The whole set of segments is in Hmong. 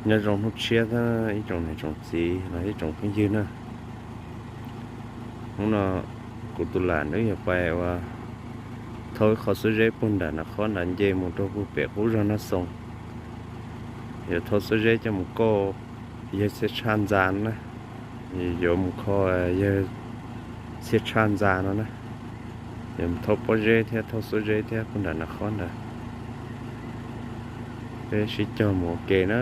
Nyob zoo hnub tshiab ib tsoom niam tsoom txiv los ib tsoom phooj ywg na. Hnub no kuv tus lam nws yuav pais ua thauj ib qho xuab zeb puag nram Naj Qhob nram nce mus rau puag pem qub zog Naj Xoo. Yuav thauj xuab zeb coj mus kauj yawg Txhiaj Tshaj ntxa na, yuav mus kho yawg Txhiaj Tshaj ntxa no na. Yuav mus thauj pob zeb thiab thauj xuab zeb thiab puag nram Naj Qhob nram. Peb sib cog mus ua ke na.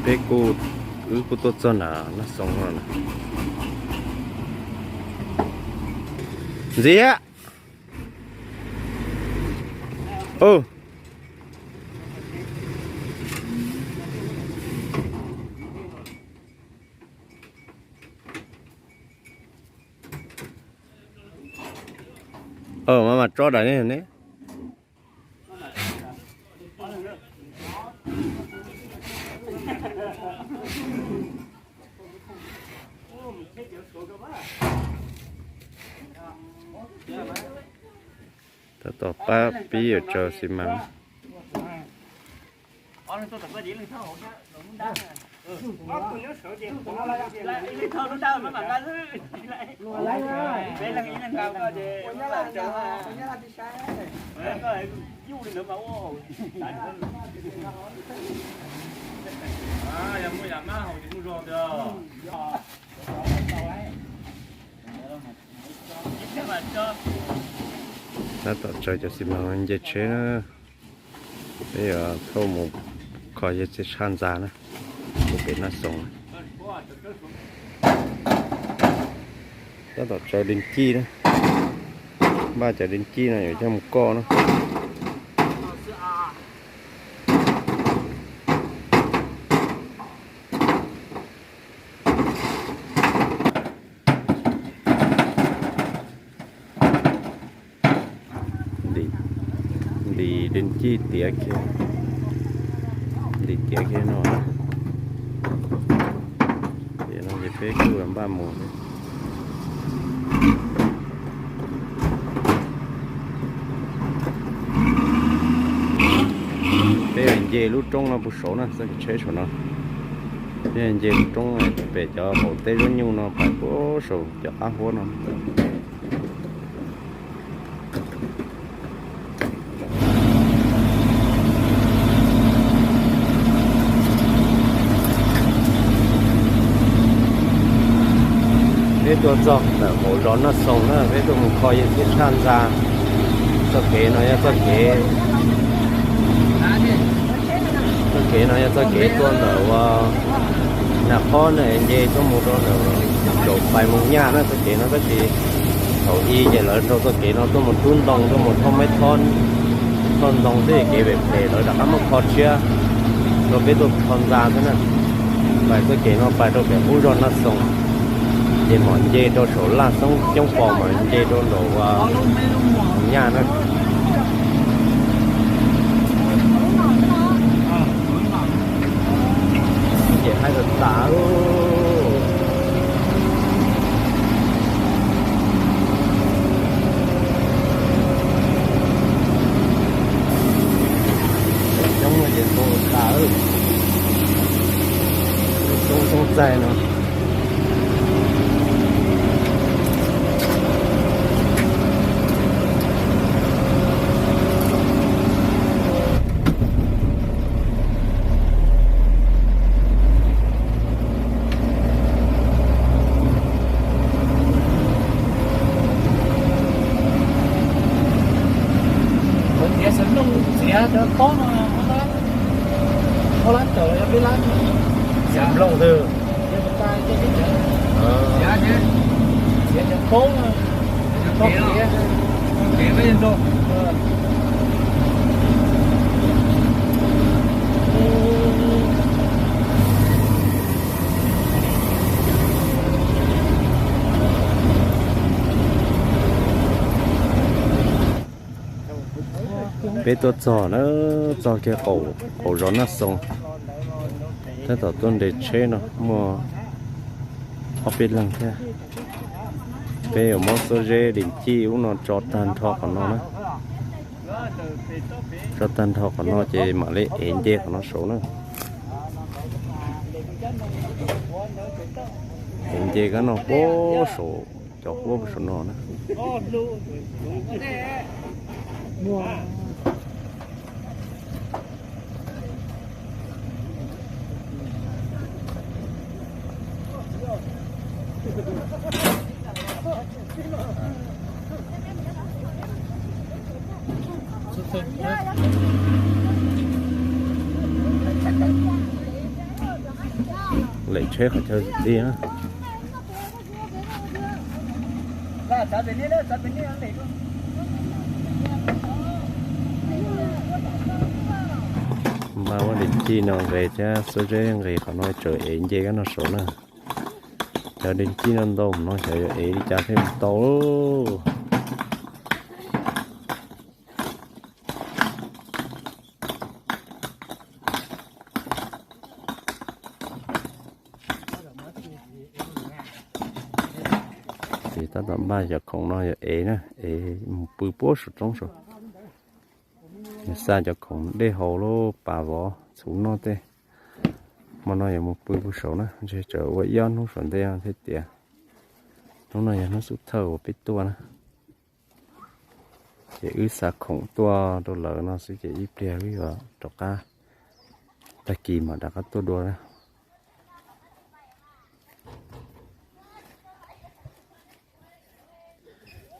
Peb kuj, wb kuj tuaj txog nram Naj Xoo no. Ntxiv. Mas mas tso dam ne ne. Tab tom pab pib yuav tsaws xi mas. Tab tom tsaws cov xi mas nce tsheb na. Peb yuav thauj mus kho yawg Txhiaj Tshaj ntxa na, mus pem Naj Xoo. Tab tom tsaws dej cij na, npaj cov dej cij no yuav coj mus koj na. Ntim dej cij tiav kiag, ntim tiav kiag no. Tiav no ces peb kuj npaj mus. Peb nce lub roob no puag saud na, txoj kev tsheb saum no. Peb nce lub roob pem cov haus teb zaub nyuj no pais puag saum cov qab huab no. Peb tuaj txog ntawm hauv zos Naj Xoo na, peb tuaj mus kho yawg Txhiaj Tshaj ntxa. Txoj kev no yog txoj kev, txoj kev no yog txoj kev tuaj ntawm ua Naj Qhob na, nce tuaj mus rau ntawm saum Pais Moos Nyaj na. Txoj kev no tab sis thaum i ces lawv rau txoj kev no tuaj mus rub ntoo, tuaj mus thauj meb thoj, thauj ntoo xwb, kev phem phem lawv rov qab muab kho tshiab rau peb tuaj kho ntxa xwb na. Pais txoj kev no pais rau pem qub zos Naj Xoo, ces mam nce rau saum Laj Xoob Coob Pos, mam nce rau nraum ua Nyaj na. Ces haib tas tas. Coob no ces ntoo tas, coob coob txaij no. Peb tuaj txog na, txog kiag qaum zos Naj Xoo, tab tom tuaj nres tsheb no muaj ob peb leeg thiab. Peb yuav muab xuab zeb dis cij ub no tso tag nrho qhov no na. Tso tag nrho qhov no ces mam li ev nce qhov no saud na. Ev nce kab no puag saum, cov huab puag saum no na. Lem tsheb qhov chaw li na. Npaj muab dis cij no nqes thiab xuab zeb nqes qhov no tseem ev nce kab no saud na. Cov dis cij no ntau no xyov yuav ev li cas thiaj tau. Ces tab tom npaj cov khoom no yuav ev na, ev mus pw puag saum roob saud. Yuav xa cov khoom dej haus lub pas vov txhuv noj tej. Hmo no yuav mus pw puag saud na, ntshe tseem ua ib ob hnub saum ntej no thiaj tiav. Hnub no yog hnub xub thawj uas peb tuaj na. Ces wb xa khoom tuaj rau lawv no xwb ces ib pliag wb yuav rov qab, tag kis mam rov qab tuaj dua na.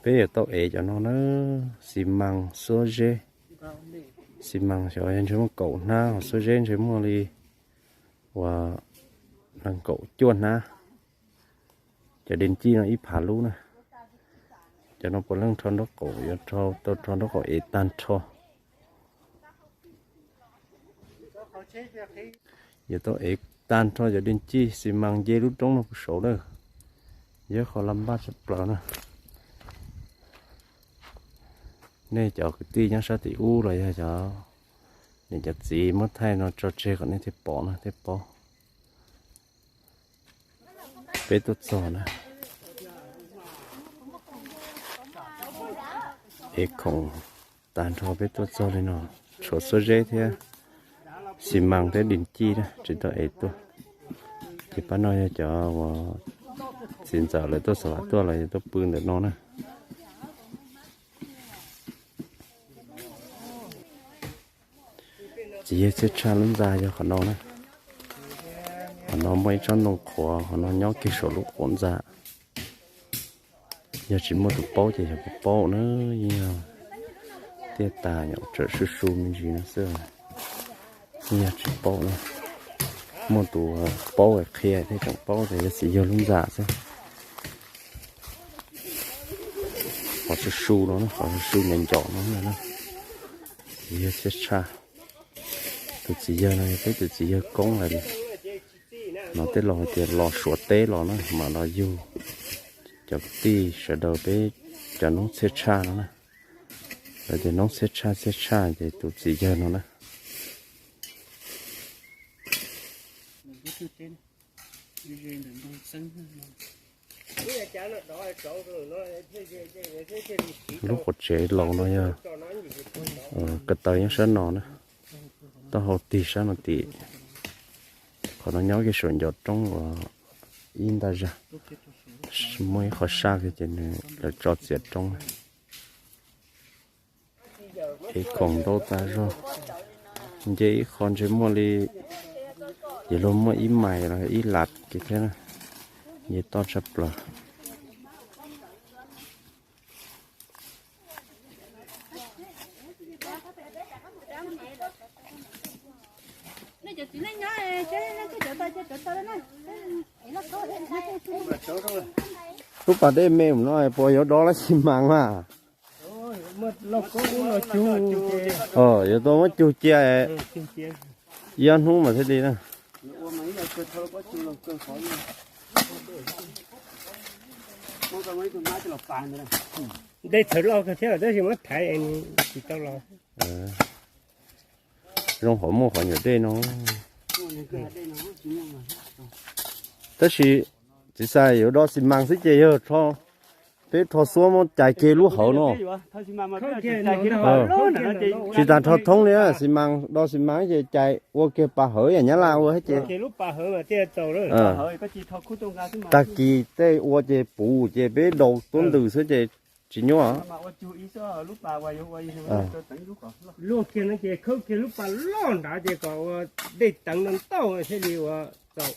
Peb yuav tau ev cov no na, xi mas xuab zeb. Xi mas xyov ntshe muaj kaum hnab, ho xuab zeb ntshe muaj li uas nees nkaum cuaj hnab. Cov dis cij no ib phav lub na. Cov no puav leej rho nraub qaum, yuav tau rho nraub qaum ev tag nrho. Yuav tau ev tag nrho cov dis cij xi mas nce lub roob no puag saud lawm. Yog qhov laj npaj tshaj plaws na. Nej cov kwv tij nyob sab tim ub los yog cov niam cov txiv muab thaij no tso tseg kom nej thiaj pom no thiaj paub. Peb tuaj txog na, ev khoom tag nrho peb tuaj txog li no, tshuav xuab zeb thiab xi mas thiab dis cij na tsis tau ev tuaj. Ces pab no yog cov uas txiv ntxawm lawv tuaj xov vam tuaj los yog tuaj pw ntawm no na. Txiv yawg txhiab tshaj lub ntxa yog qhov no na. Qhov no muaj ib tsob ntoo qhuav, qhov no nyob kiag saum lub qhuav ntxa. Yog tsis muaj tus paub ces yog puas paub na, yeej yog tiaj tas nyuam qhuav su su me ntsis no xwb, yeej yog tsis paub na. Muaj tus paub qhia thiaj tseem paub tias yog txiv yawg lub ntxa xwb. Qhov su su no, qhov su su ncov ncov no na, txiv yawg txhiab tshaj. Tus txiv yawg no yog peb tus txiv yawg koob lawm. No tej laus hais tias los Suav teb los na mam los yug cov kwv tij sawv daws peb cov noob txhiab tshaj no na. Lawv tias noob txhiab tshaj txhiab tshaj ces tus txiv yawg no na. Lub qhuav tsev laus no yog ko taw nyob sab no na, taub hau tig sab no tim. Qhov no nyob kiag saum ncov roob uas ib nta zag, muaj ib qho sab kiag ces nws lawv tso txiav roob na. Ev khoom ntau tas zog, nce ib qho ntshe muaj li, yuav luag muaj ib mais los ib lat kiag thiab na, nce toj tshaj plaws. Lub pas dej me no puas yuav dob lawm xi mas mas? Yuav tau muab cug cia, ib ob hnub mas thiaj li na. Dej txhawv loj kawg thiab tab sis muab thaiv tsis tau los. Zoo qhov muaj qhov nyuam dej no. Tab sis txiv Xais yuav do xi mas xwb ces yog peb rho xuab muab cais kiag lub hauv no. Tsis tas rho thoob li, xi mas, do xi mas ces cais ua kiag pas hauv yam Nyab Laj ua thiab ces tag kis tej ua ces puv ces peb daus tuab ntws xwb ces tsis nyuaj. Luaj kiag no ces khawb kiag lub pas loj nrad ces kom ua dej teev no ntau thiaj li ua txaus.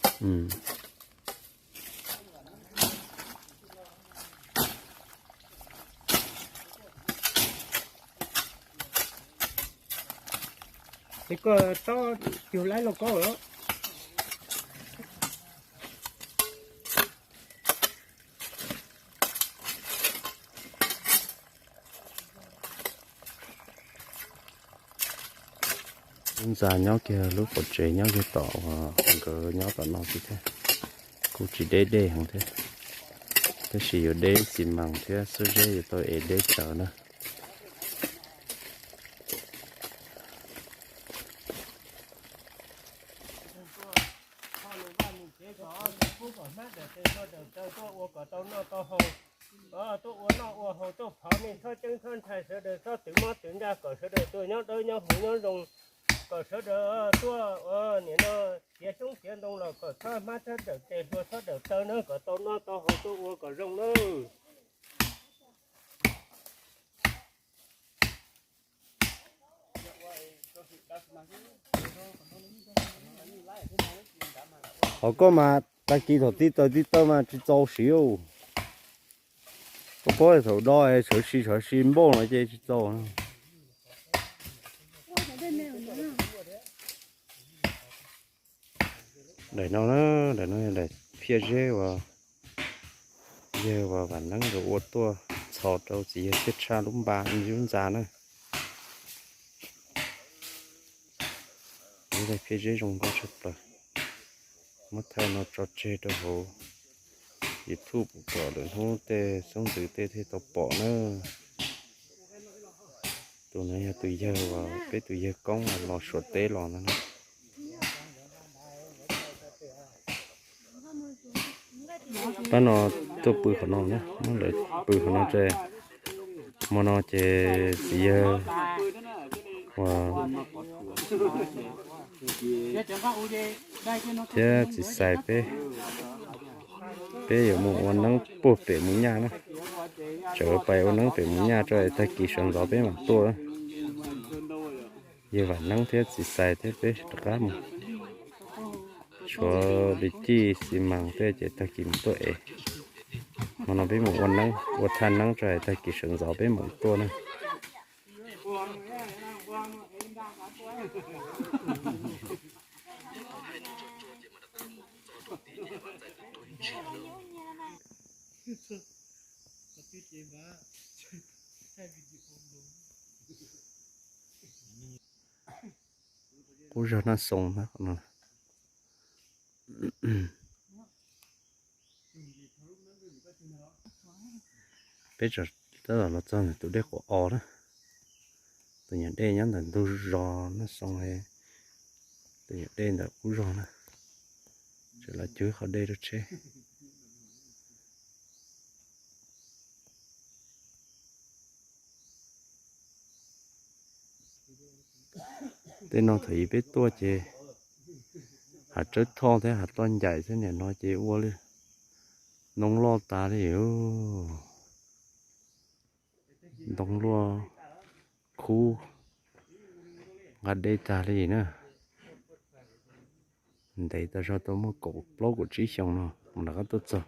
Es koj tob cug laib lauj kaub lawm. Lub ntxa nyob kiag lub qaum tsev nyob kiag tom uas nkawd nyob tom no xwb thiab. Kuj tsis deb dej heev thiab, tab sis yuav deb xi mas thiab xuab zeb yuav tau ev deb tsawv na. Tuaj ua noj ua haus, tuaj phov nej txhob ceeb txhob ntshai, sawv daws txhob twv mob twv ntsaj, kom sawv daws tuaj nyob dawb nyob huv nyob zoo, kom sawv daws tuaj ua niam no tiav xyoob tiav ntoo los kom txhob hmab txhob dawm tes hluas txhob dawm taw na, kom tau noj tau haus tuaj ua kom zoo nawb. Qhov koj mas tag kis thaum tib taws tib taw mas tsis txaus siv. Koj paub thaum do sawv si sawv si npauj no ces tsis txaus. Daim no na, daim no yog daim phiaj zeb uas yawg uas Vam Neeb nkawd ua tuaj txhos rau txiv yawg Txhiaj Tshaj lub npa lub ntxa na. Daim phiaj zeb zoo nkauj tshaj plaws. Muab thaij no tso tseg rau hauv YouTube kom lwm hnub tej xeeb ntxwv tej thiaj tau pom na. Tus no yog tus yawg uas peb tus yawg koob uas los Suav teb los ntag na. Pab no tuaj pw qhov no na, muab lawv pw qhov no ces hmo no ces txiv yawg uas thiab txiv Xais peb, peb yuav mus ua neeb puag pem Mus Nyaj na. Tseem pais ua neeb pem Mus Nyaj tso es tag kis sawv ntxov peb mam tuaj. Yawg Vam Neeb thiab txiv Xais thiab peb rov qab mus. Tshuav li cij xi mas tej ces tag kis mus tuaj es. Hmo no peb mus ua neeb ua thaj neeb tso es tag kis sawv ntxov peb mam tuaj na. Qub zog Naj Xoo na. Peb tab tom los txog ntawm tus dej Quav Os na. Tus nyuam dej nyob ntawm ntug zos Naj Xoo, tus nyuam dej ntawm qub zog na. Tseem los cug qhov dej rau tsheb. Tej no thaum ub peb tuaj ces hav Tsawb Thoj thiab hav Toj Ncaim thiab, nim no ces ua li ntoo loj tas li. Ntoo luaj khub nqa dej tag li na. Ntev tas zog tau muaj kaum plaub kaum tsib xyoo no mus rov qab tuaj txog.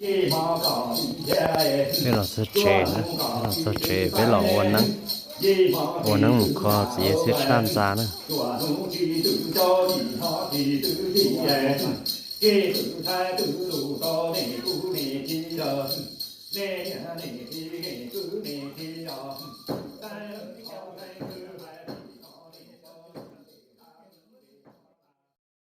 Peb los txog tsev na, los txog tsev peb los ua neeb, ua neeb mus kho txiv yawg Txhiab Tshaj ntxa na.